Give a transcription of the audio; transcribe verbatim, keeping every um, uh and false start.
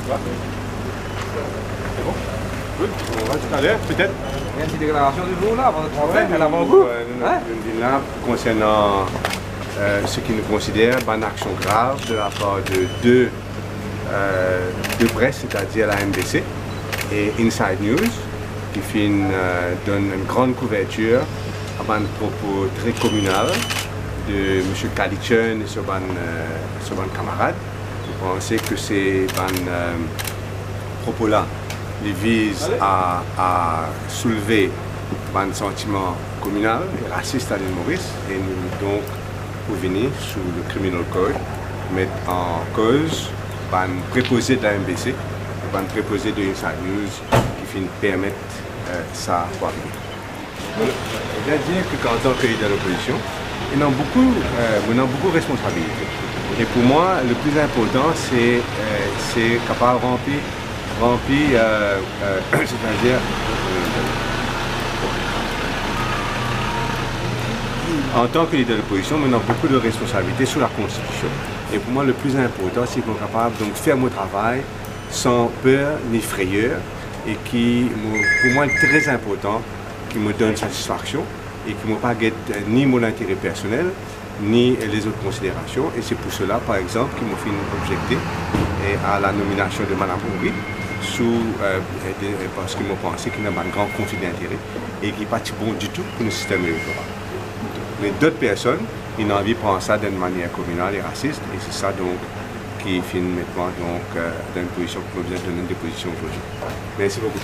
C'est bon ? Good. On va tout à l'heure, peut-être. Il y a une petite déclaration du jour là, avant de prendre l'avion, ouais, nous, hein ? Nous, nous, nous, là, concernant, euh, ce qui nous considère, une action grave de la part de deux, euh, deux presses, c'est-à-dire la M B C et Inside News, ki finn, euh, donn enn gran kouvertir a bann propo tre kominal de Msye Kalichern e so bann, euh, so bann kamarad. Mo panse ki se bann, euh, propo la, li viz a, a soulve bann santiman kominal e rasis dan Lil Moris, e nou donk pou vini sou le Criminal Code, met an koz bann prepoze de la M B C, bann prepoze de Inside News ki finn permet, euh, sa pou arive. Bon, je dois dire que quand, en tant que leader de l'opposition, il y a beaucoup, euh, on a beaucoup de responsabilités. Et pour moi, le plus important, c'est, euh, c'est capable de remplir, remplir, euh, euh, c'est-à-dire, euh, en tant que leader de l'opposition, on a beaucoup de responsabilités sous la Constitution. Et pour moi, le plus important, c'est qu'on est capable donc faire mon travail sans peur ni frayeur. Et qui, mo, pour moi, c'est très important, ki mo donn satisfaksion e ki mo pa get, eh, ni mo lintere personel, ni, eh, lezot konsiderasion. E se pou sela, par exanp, ki mo finn objekte, eh, a la nominasion de Madam Ory sou, eh, eh, de, eh, parski mo panse ki ena bann gran konfli dintere e ki pa ti bon ditou pou nou sistem elektoral. Me dot personn, inn anvi pran sa dan enn manier kriminal e rasis, e se sa, donk, ki finn met mwa, donk, eh, dan enn pozision ki mo bizin donn enn depozision ozordi. Mersi boukou.